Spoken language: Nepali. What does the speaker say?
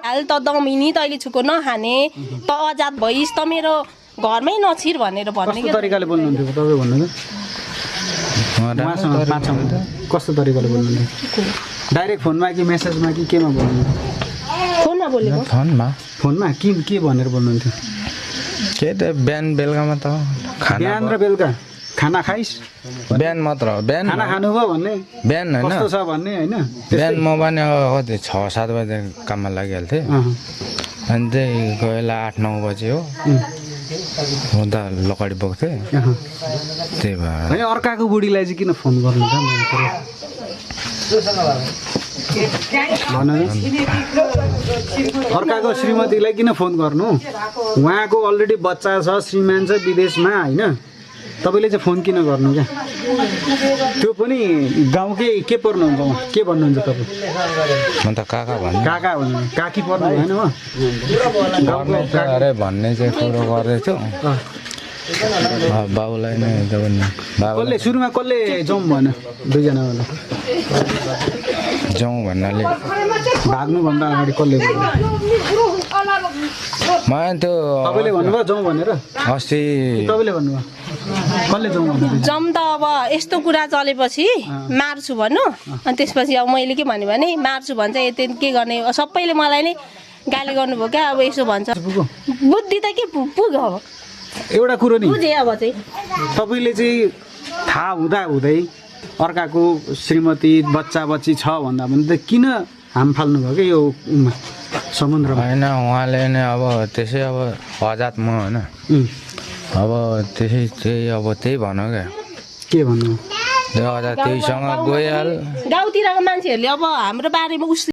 हाल त दमिनी तैँले छुको नखाने त आजाद भइस् त मेरो घरमै नछिर भनेर भन्ने कस्तो तरिकाले बोल्नुहुन्थ्यो तपाईँ भन्नु उहाँसँग 5 मिनेट कस्तो तरिकाले बोल्नुहुन्थ्यो डाइरेक्ट फोनमा कि मेसेजमा कि केमा बोल्नुहुन्थ्यो फोनमा बोलेको फोनमा के भनेर बोल्नुहुन्थ्यो के त बिहान बेलुकामा त बिहान र बेलुका खाना खाइस् बिहान मात्र बिहान खाना खानुभयो भन्ने बिहान होइन कस्तो छ भन्ने होइन बिहान म पनि कति 6-7 बजे काममा लागिहाल्थेँ अनि चाहिँ कोही बेला 8-9 बजे हो म त लकडी बोक्थेँ त्यही भएर होइन अर्काको बुढीलाई चाहिँ किन फोन गर्नु त अर्काको श्रीमतीलाई किन फोन गर्नु उहाँको अलरेडी बच्चा छ श्रीमान छ विदेशमा होइन तपाईँले चाहिँ फोन किन गर्नु क्या त्यो पनि गाउँकै के पर्नुहुन्छ उहाँ के भन्नुहुन्छ तपाईँ म त काका भन्नु काका भन्नु काकी पर्नु भएन हो अरे भन्ने चाहिँ कुरो गर्दैथ्यो बाबुलाई नै कसले सुरुमा कसले जाउँ भन्यो दुईजना भन्नु जाउँ भन्नाले भाग्नुभन्दा अगाडि कसले मलाई त्यो तपाईँले भन्नुभयो जाउँ भनेर अस्ति तपाईँले भन्नुभयो कसले जाउँ भन्नु जम त अब यस्तो कुरा चलेपछि मार्छु भन्नु अनि त्यसपछि अब मैले के भने मार्छु भन्छ यति के गर्ने सबैले मलाई नै गाली गर्नुभयो क्या अब यसो भन्छ बुद्धि त के पुग्यो अब एउटा कुरो नि बुझेँ अब चाहिँ तपाईँले चाहिँ थाहा हुँदै अर्काको श्रीमती बच्चा बच्ची छ भन्दा पनि त किन हाम फाल्नुभयो क्या यो समुद्रमा होइन उहाँले नै अब त्यसै अब आजाद म होइन अब त्यसै चाहिँ अब त्यही भनौँ क्या के भन्नु त्यो आजाद त्यहीसँग गइहाल गाउँतिरको मान्छेहरूले अब हाम्रो बारेमा